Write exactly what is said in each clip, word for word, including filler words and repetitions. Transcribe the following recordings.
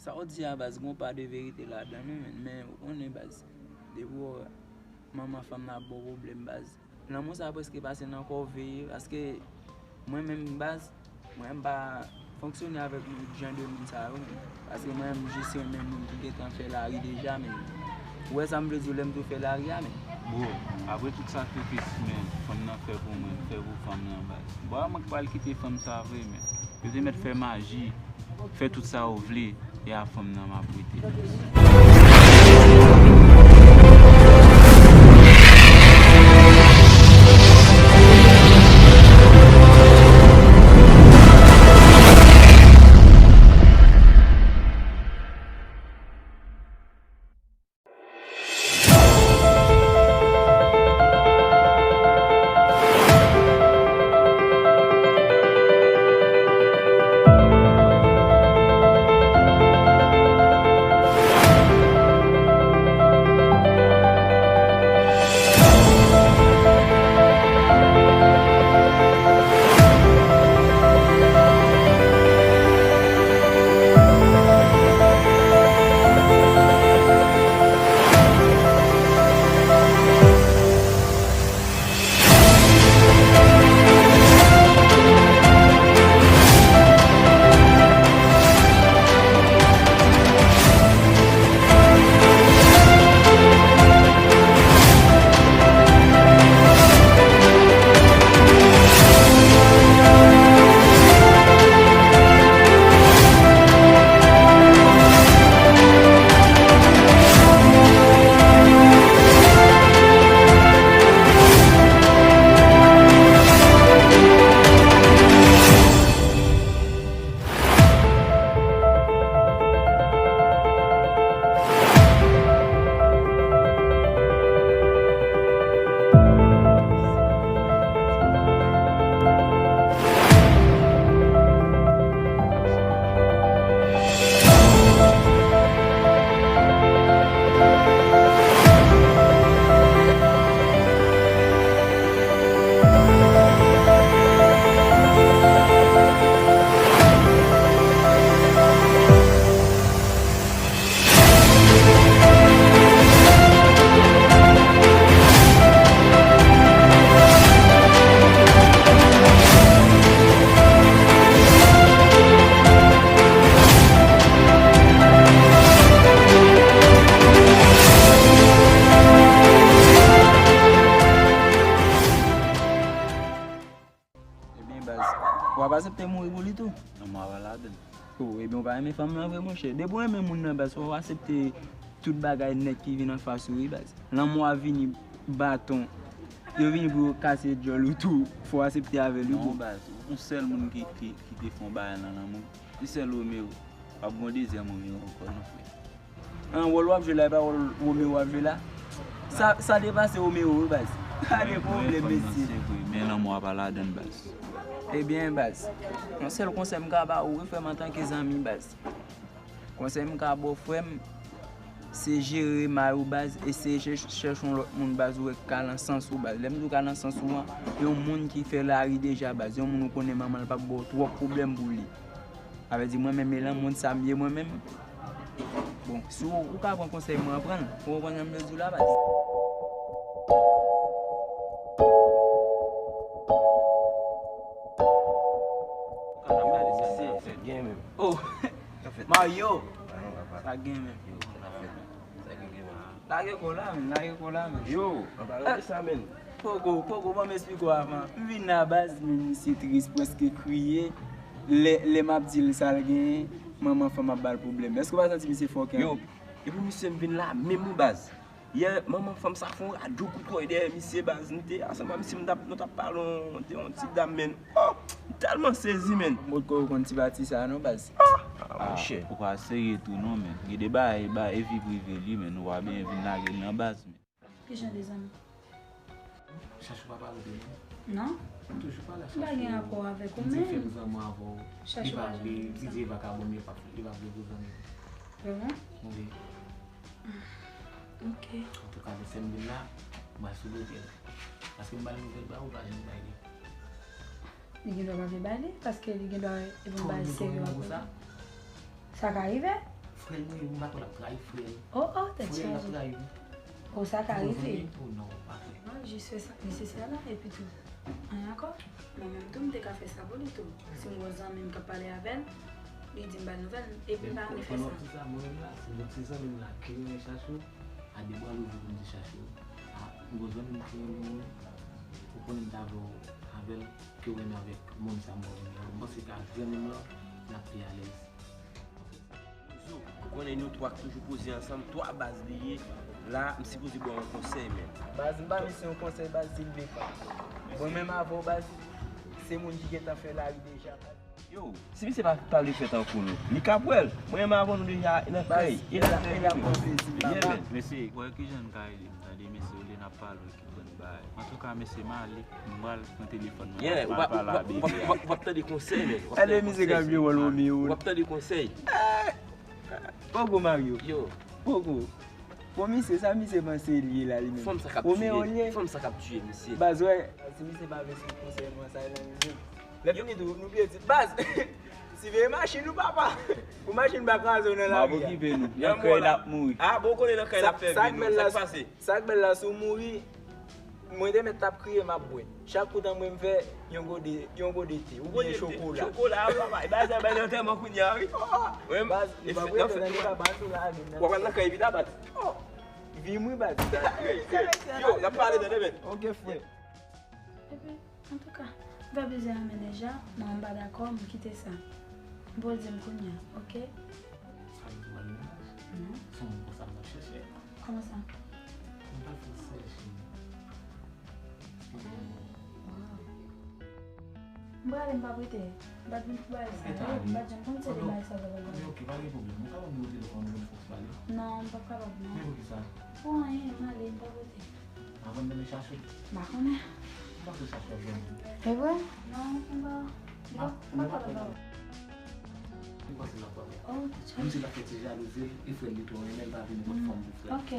Sa w di a, baz, gon pa de verite ladan, wi, men, men ou konnen, baz, depi w wè manman fanm nan ap ba w pwoblèm, baz, lanmou sa prèske pase nan kò w veye, paske mwen menm, baz, mwen m pa fonksyone avèk moun, jan de moun sa yo, men, paske mwen m jis renmen moun ki gentan fè lari deja, men, ou wè sa m vle di w lè m di w fè lari a, men. Bro, apre tout sakrifis, men, fanm nan fè pou mwen, fè pou fanm nan, baz. Bro, mwen k pral kite fanm sa vre, men. Yo te mèt fè maji, fè tout sa yo vle, e a fanm nan m ap rete. Ebyen, baz, w ap aksepte mouri pou li tou? Non, mwen pa ladan. Oh, ebyen, w pa renmen fanm nan vre, monchè. Depi w renmen moun nan, baz, fò w aksepte tout bagay nèt ki vin anfas ou, wi, baz. Lanmò a vini baton. Yo vini pou yo kase djòl ou tou. Fò w aksepte avè l, wi, bro. Non, baz, yon sèl moun ki, ki, ki te fè yon bagay nan lanmou. Yon sèl Romeo. P ap gen yon dezyèm Romeo ankò, non, frè. An, wòl w ap jwe la, e pa wòl Romeo w ap jwe la? Sa, sa depase Romeo, wi, baz. Pa de pwoblèm, mesye. Se vre, men lanmò a pa ladan l, baz. Ebyen, baz, yon sèl konsèy m ka ba ou, wi, frè m, antanke zanmi, baz. Konsèy m ka ba w, frè m, se jere may ou, baz, eseye chèch-, chèche yon lòt moun, baz, ou wè k ka nan sans ou, baz. Lè m di w ka nan sans ou an, yon moun ki fè lari deja, baz, yon moun ou konnen manman l p ap ba w twòp pwoblèm pou li. Sa vle di mwen menm, e lan mond sa m ye mwen menm. Bon, si w, ou ka pran konsèy mwen, pran l. Ou konprann sa m vle di w la, baz? Gen menm. Oh, Mario! Sa gen menm. Lage kò la, men, lage kò la, men. Yo, anba rete sa, men. Poko, poko, ban m esplike w avan. M vin la, baz, men misye tris, prèske kriye. Lè, lè m ap di l sa l genyen, manman fanm ap ba l pwoblèm. Èske w pa santi misye fòkè anpil? Yo, e pou misye m vin la, menm wi, baz. Yè, manman fanm sa fè yon radyo kout kòy dèyè misye, baz. M te ansanm ak misye, m t ap, nou t ap pale de yon ti dam, men. Oh, m tèlman sezi, men. M potko konn ti pati sa, non, baz. Ah, ah, monchè. Ou pa serye tou, non, men. Gen de bagay, bagay e vi prive li, men. Ou pa byen vin lage l nan baz, men. Ki jan de zanmi? Chache w pa pale de li. Non. M toujou pale a Chache. M pa gen rapò avèk ou menm. Li di fè m zanmi avè w. Chache pa janm di sa. Li di e vakabon, li pa, li pa vle pou zanmi. Vrèman? Wi. Ok. Antouka, lè sè m vin la, m al sou do l. Paske m ba l nouvèl ba ou, pa janm bay li. Li gen dwa pa vle ba li, paske li gen dwa e pa yon bagay serye w ap regle. Sa ka rive. Frè l mouri, m pa kwè l ap trayi frè l. Oh, oh, tèt chaje. Frè l ap trayi wi. Oh, sa ka rive. Bon zanmi, oh non, pa vre. Mwen jis fè sa k nesesè la, epi tou. An akò? Mwen menm tou, m te ka fè sa pou li tou. Si m gon zanmi m k ap pale avè l, li di m ba l nouvèl, epi m pa renmen fè sa. Pandan w di sa, mwen menm la, si m gon ti zanmi m la ki renmen Chachou, a de bra louvri pou m di Chachou, a, m gon zanmi m ki renmen ou, ou konnen m ta vle w avè l, ke w renmen avèk moun sa m ba w nimewo. M panse ke ak zanmi m lan, n ap pi alèz. Ou konnen nou twa k toujou poze ansanm, twa baz li ye. La, m sipoze ba w yon konsèy, men. Baz, m pa bezwen yon konsèy, baz, si l vle pa. Mwen menm avè w, baz, se moun ki gentan fè lari deja, baz. Yo, si misye pa, pa vle fè tankou nou, li ka pran l. Mwen menm avè w, nou deja nan kay. E nan kay, e nan kay. Yeah, men. Mesye, wè kijan n ka ede m, tande, mesye, olye n ap pale. Antouka, mesye, m ale, m pral pran telefòn mwen, m ap pale a bebe a. W ap tande konsèy, men. Gade misye k ap jwe wòl Romeo. W ap tande konsèy. Poko Mario. Yo. Poko. Bon, misye, sa misye panse li ye la, li menm. Fanm sa k ap tiye. Fanm sa k ap tiye misye. Baz, wè, si misye pa vle swiv konsèy mwen, sa e nan mizik. Lè fini tou, nou bliye di, baz, siveye machin ou, papa. Pou machin pa kraze w nan lari a. M ap okipe nou. Nan kay n ap mouri. A, bon, konnen nan kay n ap fè vi nou. Sa k pase? Sa k bèl la, si w mouri, mwen te mèt t ap kriye, m ap bwè. Chak kou tanbwen m fè, yon gode, yon gode te, oubyen chokola. Chokola, papa, e bagay sa bay nan antèman kounye a, wi. Baz, nou pa prete nan li pa bat ou la, men. W ap al nan kay epi ta bat. Oh, vi m wi, baz. Yo, n ap pale tande, men. Ok, frè. Epi, antouka, m fè plizyè anmen deja, mwen m pa dakò, m kite sa. M poze m kounye a, ok? Sa vle di w al nan mennaj? Non. Se yon moun konsa m ap chèche. Kòman sa? M pa fè sèch. Excuse me. Wow. M prale, m pa prete. M pa t vin pou bagay sa. M pa t janm konn se de bagay sa w t ap al. Ok, pa gen pwoblèm. Ou ka ban m nimewo telefòn ou pou n fòk pale? Non, m p ap kapab, non. Men poukisa? Pou anyen, m ale, m pa prete. Avan m mennen chache. M pa konnen. M pa vle chache ap jwenn. E vre? Non, m pa, m pa, m pa kapab avè w. M panse l ap pran. Oh, tèt chaje. Menm si l ap fè ti jalouzi l, e frè l li tou renmen l, pa vin kot fanm pou frè l. Ok.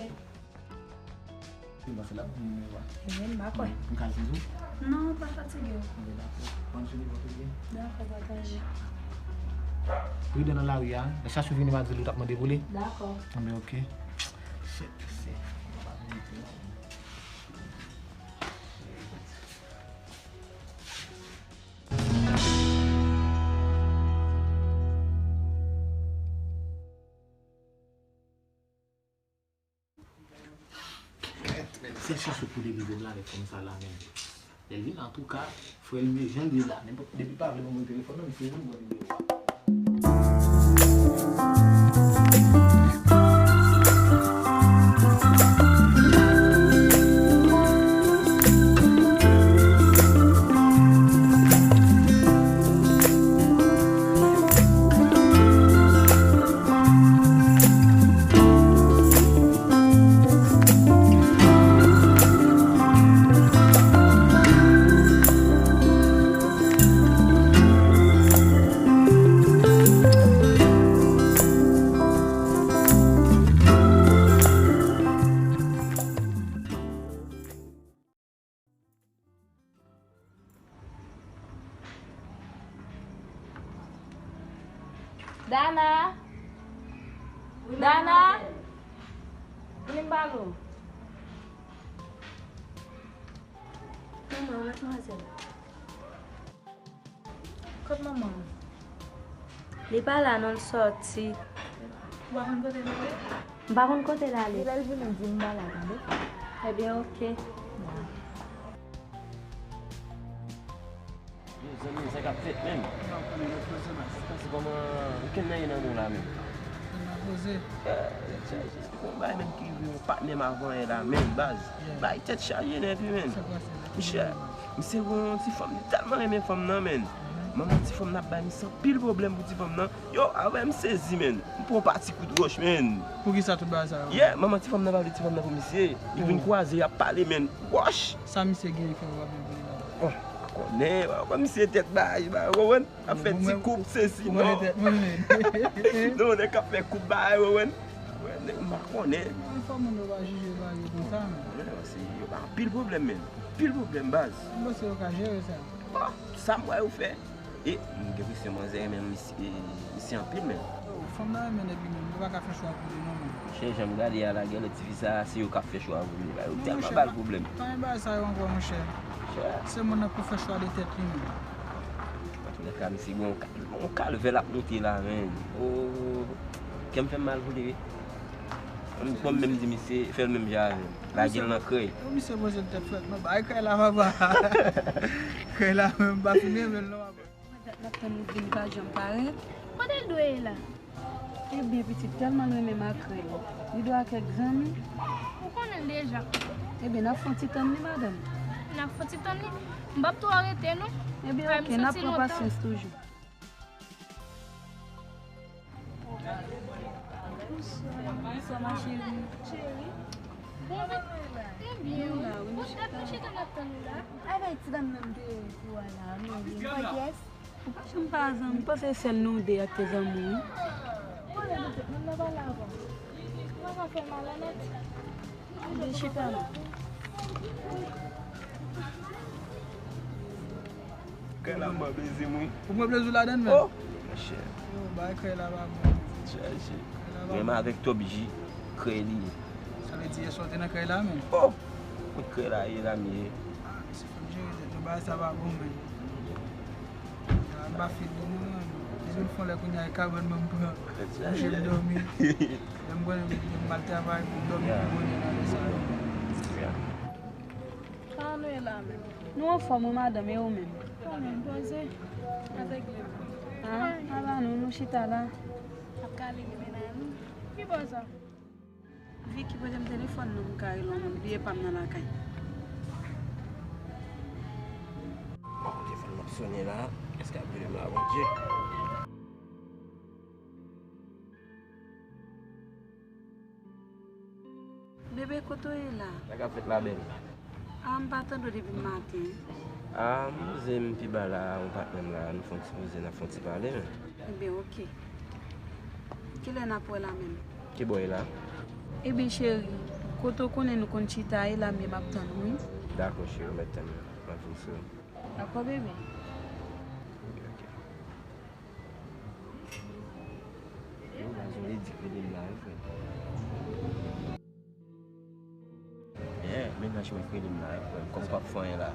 M panse l ap vin menm pa. E vre, m pa kwè. M ka al tann ou? Non, pa fatige w. Anben dakò. Bonne journée, bon week-end. Dakò, pataje. Pridan nan lari a, lè chache vini m a di l ou t ap mande pou li. Dakò. Anben ok. Shit, shit. Se chache pou depi vin la avèk fanm sa la menm. Lè l vin la, antouka, frè l ye jan l ye la. Nenpòt, depi pa vle ban mwen telefòn nan, misye vin ban nimewo a. Dana! Dana! Vini m pale w. Manman, matmwazèl. Kot manman w? Li pa la non, l sòti. Ou pa konn kote l ale? M pa konn kote l ale. Lè l vini, di m m pa la, tande? Ebyen, oke. Mezanmi, sa k ap fèt menm? Sa w konnen lòt koze, baz. Sa se kòman, kèl nan ye nan men w la menm? Sa poze. Eh, tèt chaje. Gon bagay menm ki rive yon patnè m avan yè la menm, baz. Bay tèt chaje nèt wi menn. Monchè, misye gen yon ti fanm, li tèlman renmen fanm nan menn. Manman ti fanm nan ap bay misye anpil pwoblèm pou ti fanm nan. Yo, avè m sezi menn. M pran pati kout wòch menn. Poukisa tout bagay sa yo? Yeah, manman ti fanm nan pa vle ti fanm nan pou misye. Li vin kwaze, y ap pale menn. Wòch! Sa misye genyen fè w ap vin pou li la? Bon, pa konnen, pa konnen misye tèt bagay, bagay, ou konprann? Ap fè ti koup, sesi, non. Non, nèg k ap fè koup bagay, ou konprann? Wè, nèg m pa konnen. Fò moun yo pa jije bagay yo konsa, men. Wè, se, yo ba anpil pwoblèm, men. Anpil pwoblèm, baz. M panse yo ka jere sa. Bon, sa m wè yo fè. E, m gen enpresyon manzè renmen misye, misye anpil menm. Yo, fanm nan renmen nèg li menm, yo pa ka fè chwa pou li non, menm. Chè, jan m gade a la, genlè tifi sa, se yo k ap fè chwa pou li la. Yo tèlman ba l pwoblèm. Pa gen bagay sa yo ankò, monchè. Chè. Se moun nan pou fè chwa de tèt li menm. Antoulèka, misye gen yon ka-, yon kalvè l ap monte la, menm. O, kè m fè m mal pou li, wi. Bon, m menm di misye, fè l menm jan avè m. Lage l nan krèy. Misye poze l tèt frèt, non, bay krèy la, papa. Krèy la menm, m pa fin renmen l non, papa. Mwen dat n ap tann li vini, li pa janm parèt. Kote l dwe ye la? Ebyen, pitit, tèlman l renmen makrèl, li dwe a kèk zanmi. Ou konnen l deja. Ebyen, n ap fè yon ti tann li, madanm. N ap fè yon ti tann li. M p ap twò rete, non. Ebyen, oke, n ap pran pasyans toujou. Bonswa, ma chérie. Cheri. Bon, mwen byen, wi. Ou tèt mwen chita n ap tann ou la. Ay, bay ti dam nan m te pou a la, nou vin pa yes. Ou pa janm pa zanmi, m panse sèl nou de ak te zanmi, wi. Pale de tèt, moun nan pale avan. Ou pa ka fè malonèt. Vin chita la. Kè la mwen plezi m, wi. Ou pran plezi w ladann, men? Oh, monchè. Yo, bay kè la pa bon. Chaje. Menm avèk Top G, krè li ye. Sa vle di yè swa w te nan krè la, men? Oh! Kote krè la ye, la m ye. Ah, mesye, fò n jere tèt nou, bagay sa pa bon, men. An ba fil li non, men. Depi l fon lè kounye a, e kabann mwen m pran. Kouche m dòmi. Lè m konnen m mal travay pou m dòmi pou bonè nan lè sa yo. Kòman nou ye la menm? Nou anfòm wi madanm, e ou menm? Kòman, poze? Avèk li. Ah, ala nou, nou chita la. Ap kale li mennaj nou. Ki bò sa? Vicky, prete m telefòn nan, m ka rele yon moun, bliye pa m nan lakay. Bon, telefòn nan ap sonnen la, èske ap rele m la, Bondye? Bebe, kote w ye la? Sa k ap fèt la, bèl? A, m pa tande w depi maten. A, m poze m pi ba la, yon patnè m la, nou fè yon ti poze, n ap fè yon ti pale, men. Ebyen, oke. Kilè n ap wè la menm? Ki bò e la? Ebyen, cheri, kote w konnen nou konn chita, e la menm m ap tann ou, wi. Dakò, cheri, w mèt tann mwen. M ap vin sou ou. Dakò, bebe. Oke, oke. Yo, baz, yon ledi k rele m la, wi, frè. Yeah, mennaj mwen k rele m la, wi, frè. Kòm w p ap fè anyen la.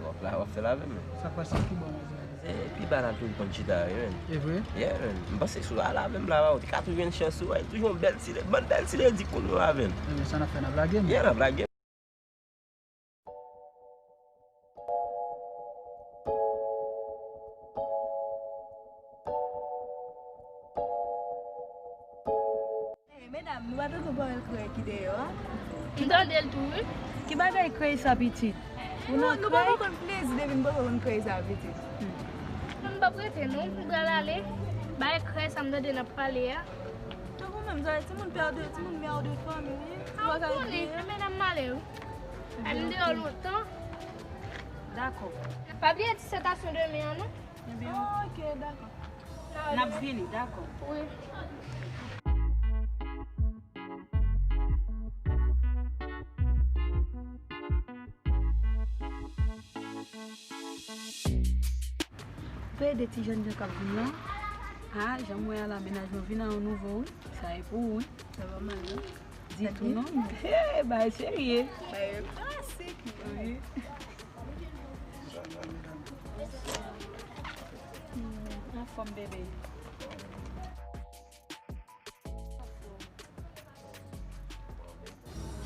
W ap la, w ap fè l avè m, men. Sa k pase, ki bò, manzè? Eh, pi ba la, l toujou konn chita, wi, men. E vre? Yeah, men. M panse si w al avè m la, ou te ka toujou jwenn chans ou, wi. Toujou yon bèl ti, bann bèl ti ledi k konn yo avè m. Ebyen, sa n ap fè, n ap lage m? Yeah, n ap lage m. Hey, medam, nou pa tande pawòl krèy ki deyò a? M tande l tou, wi. Ki bagay krèy sa, pitit? Ou nan krèy? Nou, nou poko konn plezi depi n poko konn krèy sa, pitit. Hmm. M p ap rete, non. M pral ale. Bagay krèy sa m tande n ap pale a. Tankou menm, sa, timoun pè de, timoun mè de fanmi, wi. A, ou konnen, men medam m ale, wi. Ay, m deyò lontan. Dakò. Pa bliye disètasyon demen an, non. Ebyen, oke, dakò. N ap vini, dakò. Wi. Pe de ti jènjan k ap vin lan. A, jan m wè a la, mennaj mwen vin ak yon nouvo, wi. Sa e pou ou, wi. Sa pa mal, non? Ditou, non? Hey, bagay serye. Bagay klasik. Wi. Hmm, anfòm, bebe.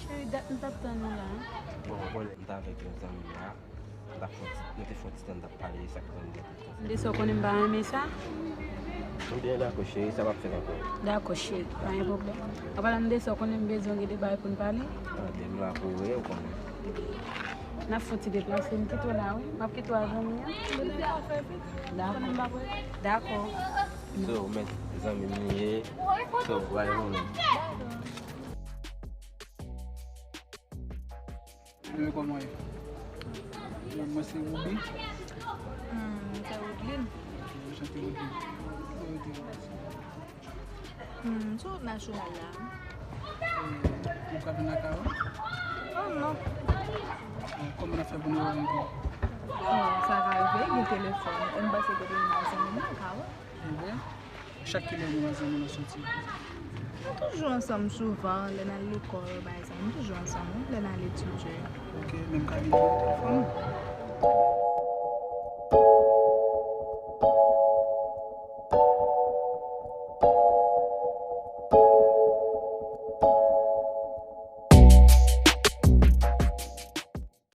Cheri, dat m t ap tann ou la. Bon, ou konnen m t avèk yon zanmi m la. M t ap fè yon ti, nou te fè yon ti tan, n t ap pale, sa k fè m gen tout tan. M te sè w konnen m pa renmen sa. Ebyen, dakò, cheri, sa p ap fèt ankò. Dakò, cheri, pa gen pwoblèm. Apa la, m te sè w konnen m bezwen w gen de bagay pou n pale. Tande m la pou ou, ou konnen. N ap fè yon ti deplase, m kite w la, wi. M ap kite w a zanmi an. Dakò. Dakò. So, ou mèt zanmi m li ye. So, w a yon moun. Mwen, kòman w ye? Non mwen se Ruby. Hmm, se Woodline. Anchante, Woodline. Kote w rete? Hmm, sou wout nasyonal la. Eh, ou ka vin lakay ou? Oh, non. Bon, kòman n ap fè pou nou wè ankò? Bon, sa ka rive, gen telefòn. E m panse ke demen a zanmi m nan ka wè. Ebyen, chak kilè nou a zanmi nan soti? Nou toujou ansanm souvan, lè n al lekòl, bagay sa, nou toujou ansanm, wi, lè n al etidye. Ok, menm kabinè? Anfòm.